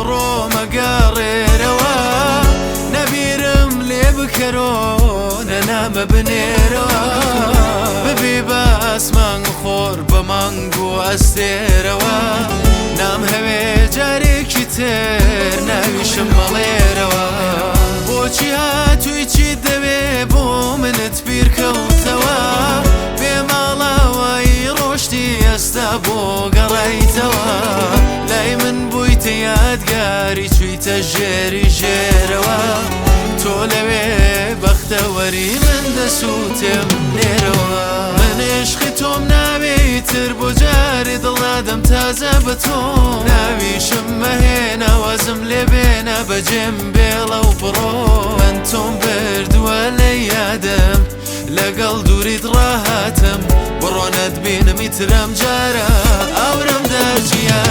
بڕۆ مەگەڕێرەوە، نە بیرم لێ بکەرۆ نە نامە بنێرەوە. ببی بە ئاسمان و خۆر بە مانگ و ئەستێرەوە، نامهەوێ جارێکی تر ناویشم مەڵێرەوە. بۆچی هاتووی چیت دەوێ بۆ منت بیر کەوتەوە، بێ ماڵاوایی ڕۆشتی ئێستا بۆ گەڕایتەوە. لای من بوویتە یادگاری چوویتە ژێری ژێرەوە، تۆ لەوێ بەختەوەری من دەسووتێم لێرەوە. من عشقی تۆم ناوێ ئیتر بۆ جارێ دڵ نادەم تازە بە تۆ، ناویشم مەهێنە وازم لێ بێنە بەجێم بێڵە و بڕۆ. من تۆم بردووە لە یادم لەگەڵ دووریت ڕاهاتم، بڕۆ نەتبینم ئیترم جارە ئاورم داچیە.